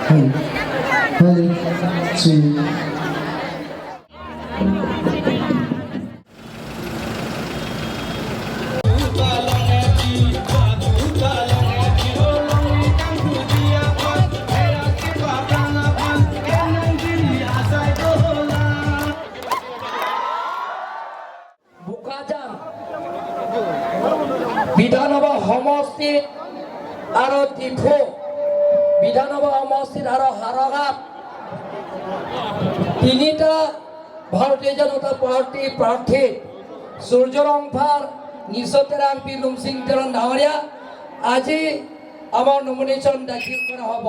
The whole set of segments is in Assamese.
One, two. Bokajan বিধানসভা সমষ্টিত আৰু ডিফু বিধানসভা সমষ্টিত আৰু হাৰঘাট তিনিটা ভাৰতীয় জনতা পাৰ্টীৰ প্ৰাৰ্থী সূৰ্য ৰংফাৰ, নিশো তেৰাংপি, লুমসিং তেৰণ ডাঙৰীয়া আজি আমাৰ নমিনেশ্যন দাখিল কৰা হ'ব।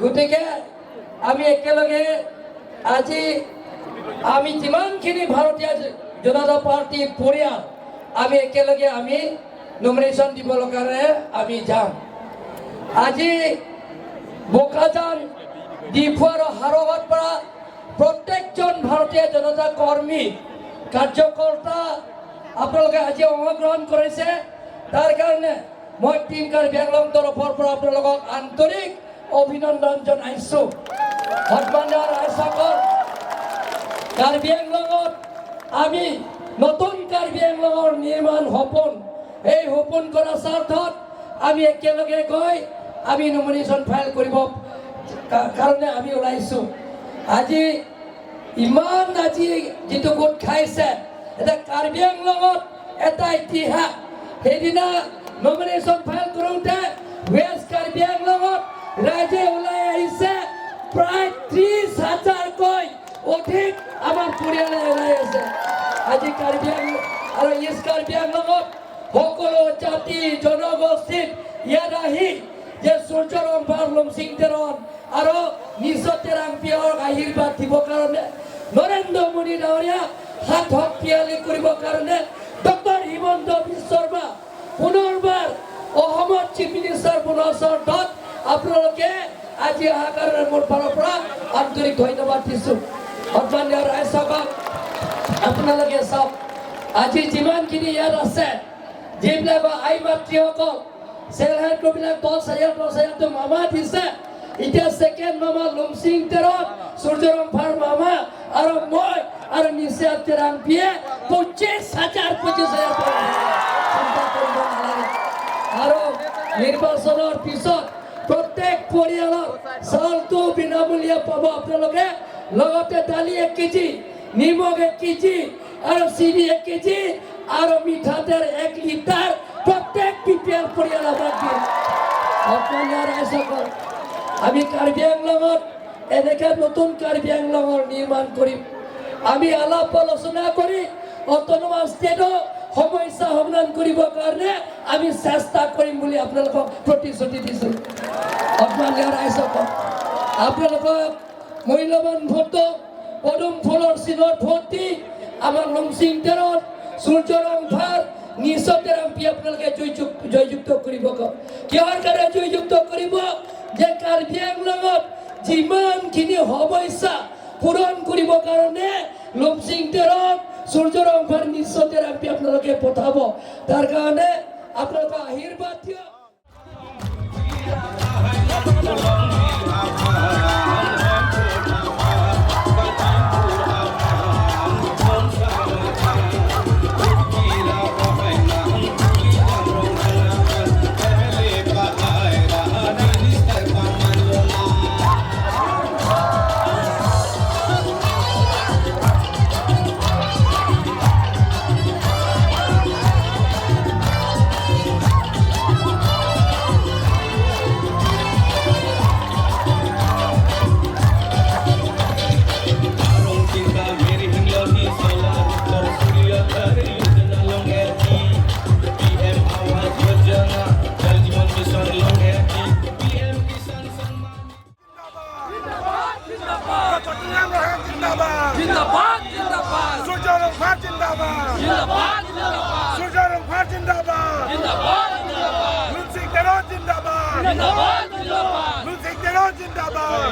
গতিকে আমি একেলগে আজি আমি যিমানখিনি ভাৰতীয় জনতা পাৰ্টীৰ পৰিয়াল, আমি একেলগে আমি নমিনেশ্যন দিবলৈ কাৰণে আমি যাম। আজি বোকাজান, ডিফু আৰু হাৰঘাট পৰা প্ৰত্যেকজন ভাৰতীয় জনতা কৰ্মী, কাৰ্যকৰ্তা আপোনালোকে আজি অংশগ্ৰহণ কৰিছে। তাৰ কাৰণে মই টীম কাৰ্বি আংলং তৰফৰ পৰা আপোনালোকক আন্তৰিক অভিনন্দন জনাইছোঁ। সন্মানীয় ৰাইজসকল, কাৰ্বি আংলঙত আমি নতুন কাৰ্বি আংলঙৰ নিৰ্মাণ সপোন, এই সপোন কৰাৰ স্বাৰ্থত আমি একেলগে গৈ আমি নমিনেশ্যন ফাইল কৰিব কাৰণে আমি ওলাইছোঁ। আজি ইমান আজি যিটো গোট খাইছে, এটা কাৰ্বি আংলঙত এটা ইতিহাস। সেইদিনা নমিনেশ্যন ফাইল কৰোঁতে ৱেষ্ট কাৰ্বি আংলঙত ৰাইজে ওলাই আহিছে, প্ৰায় 30 হাজাৰকৈ অধিক আমাৰ পৰিয়ালে ওলাই আছে। আজি কাৰ্বি আংলং আৰু ইষ্ট কাৰ্বি আংলঙত সকলো জাতি জনগোষ্ঠীত ইয়াত আহি যে সূৰ্য ৰংফাৰ, লমচিং তেৰণ আৰু নিশো তেৰাংপিয়ৰ আশীৰ্বাদ দিবৰ কাৰণে, নৰেন্দ্ৰ মোদী ডাঙৰীয়া হাত শক্তিশালী কৰিবৰ কাৰণে, ডক্টৰ হিমন্ত বিশ্ব শৰ্মা পুনৰবাৰ অসমত চিফ মিনিষ্টাৰ বনোৱাৰ স্বাৰ্থত আপোনালোকে আজি অহাৰ কাৰণে মোৰ ফালৰ পৰা আন্তৰিক ধন্যবাদ দিছোঁ। সন্মানীয় ৰাইজসকল, আপোনালোকে চাওক, আজি যিমানখিনি ইয়াত আছে, যিবিলাক আই মাতৃসকল, চেল্ফ হেল্প গ্ৰুপবিলাক 10 হাজাৰ 10 হাজাৰটো মামা দিছে। এতিয়া ছেকেণ্ড মামা লুমচিং তেৰণ, সূৰ্যৰংফাৰ মামা আৰু মই আৰু নিশা তেৰাংপিয়ে 25 হাজাৰ 25 হাজাৰ টকা। চিন্তা কৰিব নালাগে। আৰু নিৰ্বাচনৰ পিছত প্ৰত্যেক পৰিয়ালত চাউলটো বিনামূলীয়া পাব আপোনালোকে, লগতে দালি 1 কেজি, নিমখ 1 কেজি আৰু চেনি 1 কেজি আৰু মিঠাতেল 1 লিটাৰ প্ৰত্যেক বিপিএল পৰিয়াল আমাক দিয়ে। অসমীয়া ৰাইজসকল, আমি কাৰ্বি আংলঙত এনেকৈ নতুন কাৰ্বি আংলঙৰ নিৰ্মাণ কৰিম। আমি আলাপ আলোচনা কৰি অট'নমাছ ষ্টেটৰ সমস্যা সমাধান কৰিবৰ কাৰণে আমি চেষ্টা কৰিম বুলি আপোনালোকক প্ৰতিশ্ৰুতি দিছোঁ। সন্মানীয় ৰাইজসকল, আপোনালোকক মূল্যৱান ভোটটো পদুম ফুলৰ চিনত ভোট দি আমাৰ লংচিং তেৰণ, সূৰ্য ৰংফাৰ, নিশো তেৰাংপি আপোনালোকে জয়যুক্ত কৰিব। কিহৰ কাৰণে জয়যুক্ত কৰিব? যে কাৰ্বি আংলঙত যিমানখিনি সমস্যা পূৰণ কৰিবৰ কাৰণে লমচিং তেৰণ, সূৰ্য ৰংফাৰ, নিশো তেৰাংপি আপোনালোকে পঠাব। তাৰ কাৰণে আপোনালোকক আশীৰ্বাদ দিয়ক। জিন্দাবাদ। জিন্দাবাদ, জিন্দাবাদ। সূর্য রংফার জিন্দাবাদ। জিন্দাবাদ, জিন্দাবাদ। সূর্য রংফার জিন্দাবাদ। জিন্দাবাদ, জিন্দাবাদ। লুনসিং তেরো জিন্দাবাদ। জিন্দাবাদ, জিন্দাবাদ। লুনসিং তেরো জিন্দাবাদ।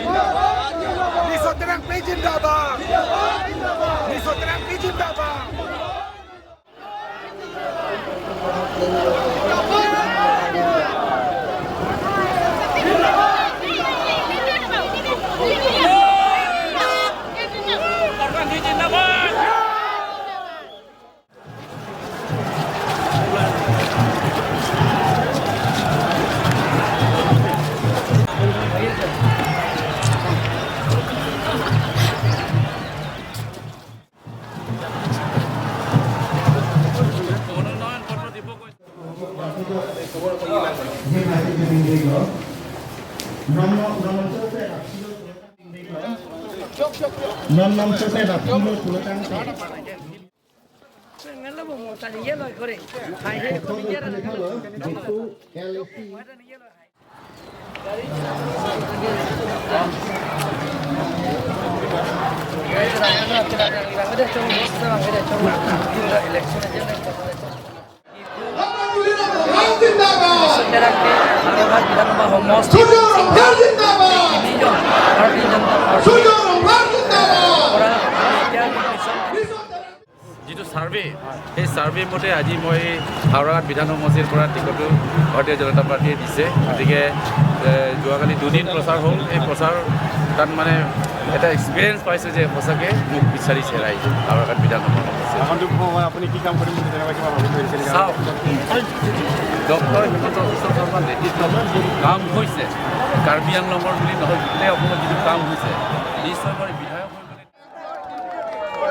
নিশো তেরাংপি জিন্দাবাদ। নিশো তেরাংপি জিন্দাবাদ। যিটো ছাৰ্ভে, সেই ছাৰ্ভে মতে আজি মই হাওৰাঘাট বিধান সমষ্টিৰ পৰা টিকটটো ভাৰতীয় জনতা পাৰ্টীয়ে দিছে। গতিকে যোৱাকালি দুদিন প্ৰচাৰ হ'ল। এই প্ৰচাৰ তাত মানে এটা এক্সপিৰিয়েঞ্চ পাইছোঁ যে সঁচাকৈ মোক বিচাৰিছে ৰাইজে হাওৰাঘাট বিধানসভা সমষ্টিত। আগন্তুক সময়ত আপুনি কি কাম কৰিম বুলি তেনেকুৱা কিবা ভাবি থৈ দিছে নেকি? চাওক, ডক্টৰ হিমন্ত বিশ্ব শৰ্মাৰ নেতৃত্বত যিটো কাম হৈছে, কাৰ্বি আংলঙৰ বুলি নহয়, গোটেই অসমত যিটো কাম হৈছে, নিশ্চয় মই বিধায়ক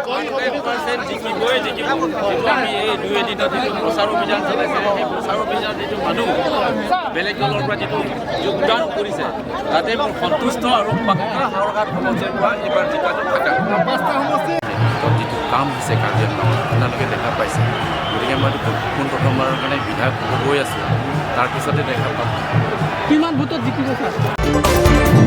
হৈ গ'লে 100% জিকিবই জিকিব। যিটো আমি এই দুই এদিনত যিটো প্ৰচাৰ অভিযান চলাইছে, সেই প্ৰচাৰ অভিযান যিটো মানুহ বেলেগ দলৰ পৰা যিটো যোগদান কৰিছে, তাতে মই সন্তুষ্ট আৰু পাক্কা হাওৰাঘাট সমষ্টিৰ পৰা এইবাৰ জিকাটো খাটাং। যিটো কাম হৈছে কাৰ্বি আংলঙত, আপোনালোকে দেখা পাইছে। গতিকে মইতো পোনপ্ৰথমবাৰৰ কাৰণে বিধায়ক হ'ব গৈ আছোঁ, তাৰপিছতে দেখা পাম। কিমান ভোটত জিকিব ছাৰ?